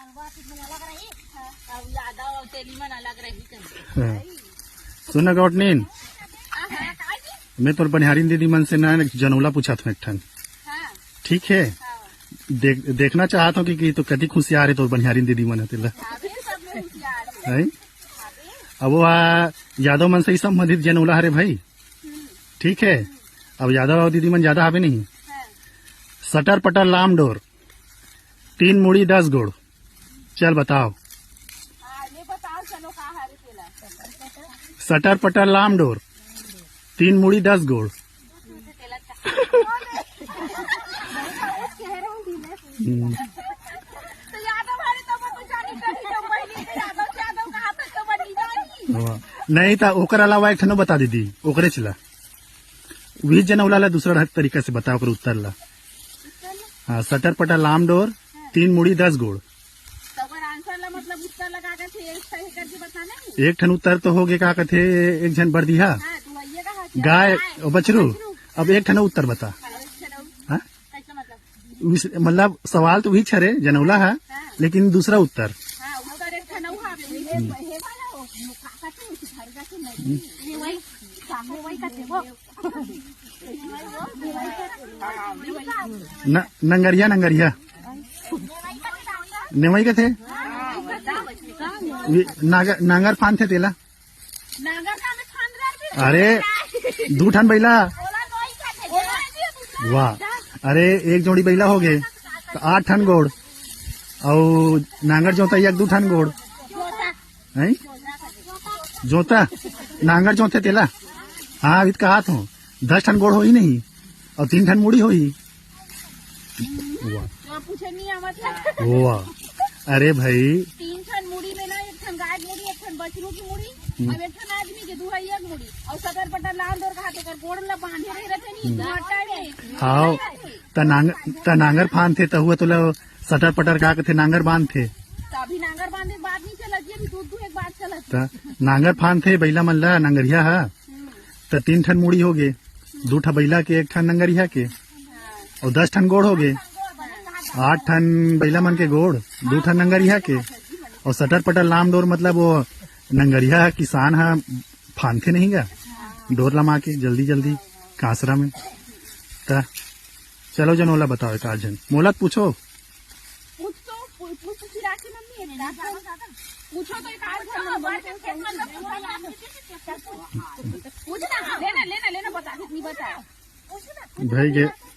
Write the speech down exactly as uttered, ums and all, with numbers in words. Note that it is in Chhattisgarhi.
अब यादव अउ तेली मन अलग रही कहीं। हाँ। सुन ना गौटनीन, मैं तोर बनिहारिन दीदी मन से ना एक जनौला पूछत हूँ एक ठन। हाँ। ठीक है? हाँ। देख, देखना चाहत हूँ कि, कि तो कतिक होशियार है तोर बनिहारिन दीदी मन है तेला। हाँ, अभी सब में होशियार है। हैं? हाँ, अभी। अब वो आ, यादव मन से ही संबंधित जनौला हरे भाई। हम्म। ठीक है? अब यादव अउ दीदी मन ज्यादा हवे नहीं। हाँ। सटर पटर लाम डोर, तीन मुड़ी दस गोड़। चल बताओ। हाँ, ले बताओ, चलो का हरे तेला। सटर पटर लाम डोर, तीन मुड़ी दस गोड़। तेला चा- हम्म। तो यादव हरे तो वो तो जानी करी तो पहले तो यादव, यादव कहा था तो बनी जानी। वाह। नहीं तो ओकर अलावा एक ठनो बता दीदी, ओकरे चला। वही जनौला ला दूसरा ढंग तरीका से बता ओकर उत्तर ला। हाँ, सटर पटर लाम डोर, तीन मुड़ी दस गोड़। तो अगर आंसर ला मतलब उत्तर लगा के थे, एक सही करके बताना है। एक ठन उत्तर तो हो गे, का कथे, एक झन बरदिहा, हाँ, तो वही कहा कि गाय, गाय, ओ बछरू। बछरू। अब एक ठन उत्तर बता। हाँ, एक ठन। हाँ? कैसे मतलब? उस, मतलब सवाल तो वही छरे, जनौला है, हाँ। लेकिन दूसरा उत्तर। हाँ, उत्तर एक ठन हुआ, हे, हे वाला हो, का कथे, उस घर का तो नहीं। ये वही, सामने वही कथे वो। न-, नंगरिया, नंगरिया। नेवई कथे? वी-, नागर, नांगर फांदथे तेला। अरे, दू ठन बइला। वाह, अरे, एक जोड़ी बइला हो गे, त आठ ठन गोड़। अउ नांगर जोतइया के दू ठन गोड़। हैं? जोता, नांगर जोते तेला। हाँ, अभी तो कहा था, दस ठन गोड़ होही नहीं, अउ तीन ठन मुड़ी होही। वाह। तो पूछे नहीं आवत है। वाह। अरे भाई। तीन ठन मुड़ी में ना, एक ठन गाय के मुड़ी, एक ठन बछरू की मुड़ी, हम्म। अब एक ठन आदमी के दुहइया के मुड़ी, अउ सटर पटर लाम डोर कहा तेकर गोड़ ला बांधे रहे रहते नहीं, हम्म। घाटा में। हाँ। त नांग-, त नांगर फांदथे, त हुआ तोला सटर पटर का कथे, नांगर बांधथे। त अभी नांगर बांधे के बात नहीं चलत, ये अभी दूध दुहे के बात चलत। त नांगर फांदथे, बइला मन ला, नंगरिया हा। हम्म। त तीन ठन मुड़ी हो गे, दू ठा बइला के, एक ठन नंगरिया के, हाँ। अउ दस ठन गोड़ हो गे। आठ ठन बइला मन के गोड़, दू ठन नंगरिया के, अउ सटर पटर लाम डोर, मतलब वो नंगरिया हा, किसान हा, फांदथे नहीं गा, डोर लमा के जल्दी जल्दी कांसरा में। त चलो जन, ओला बताओ एक आध झन, मोला त पूछो। पूछ तो, पू-, पूछ तो चिरा के मम्मी, एक बार पूछो तो एक आध झन, बोलो तो सही। पूछ ना, लेना, लेना, लेना, बता, नहीं बता। भाई के,